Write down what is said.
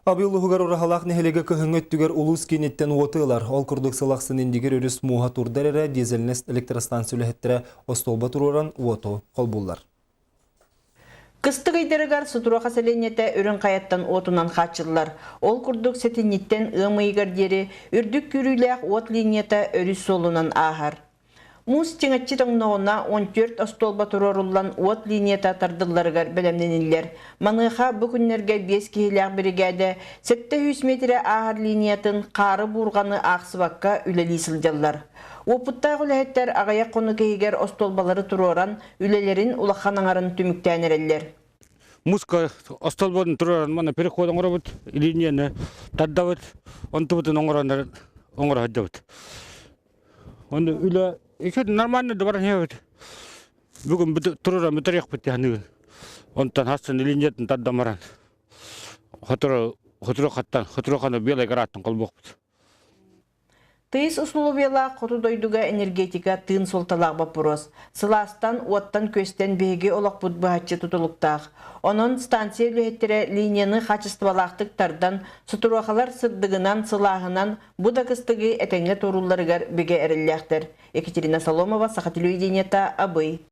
Абый улууһугар Ураһалаах нэһилиэгэ кыһыҥҥы өттүгэр улуус кииниттэн уоту ылар. Ол курдук сыл ахсын Индигир өрүс мууһа турдар эрэ дизельнэй электростанция үлэһиттэрэ остуолба туруоран уоту холбууллар. Кыстык ыйдарыгар Сутуруоха сэлиэнньэтэ Үрүҥ Хайаттан уотунан хааччыллар. Ол курдук сэтинньиттэн ыам ыйыгар диэри үрдүк күүрүүлээх уот линията өрүс суолунан ааһар. Муус чиҥэччи тоҥноҕуна 14 остуолба туруоруллан уот линията тардылларыгар бэлэмнэниллэр. Маныаха бу күннэргэ биэс киһилээх биригээдэ 700 миэтирэ ааһар линиятын хаары-буурҕаны аахсыбакка үлэлии сылдьаллар. Уопуттаах үлэһиттэр аҕыйах хонук иһигэр остуолбалары туруоран, үлэлэрин улахан аҥарын түмүктээн эрэллэр. Муска остолботун туруоран манна переход оҥоробут, линияны тардабыт, онтубутун оҥорон оҥоро сылдьабыт. Оны үлэ икки нормально да баран иһэбит. Бүгүн туруран бүтэрехпит диһаныгын. Онтон хассын линиятын тардан баран хотору хотору хаттан хотору ханы белай гарааттан холбуохпут. Тыйыс усулуобуйалаах хоту дойдуга энергетика тыын суолталаах боппуруос. Сылаастан, уоттан-күөстэн биһиги олохпут быһаччы тутулуктаах. Онон станция үлэһиттэрэ линияны хаачыстыбалаахтык тардан, сутуруохалар сырдыгынан, сылааһынан Бу да кыстыгы этэҥҥэ туоруулларыгар бигэ эрэллээхтэр. Екатерина Соломова, Саха телевидениета, Абый.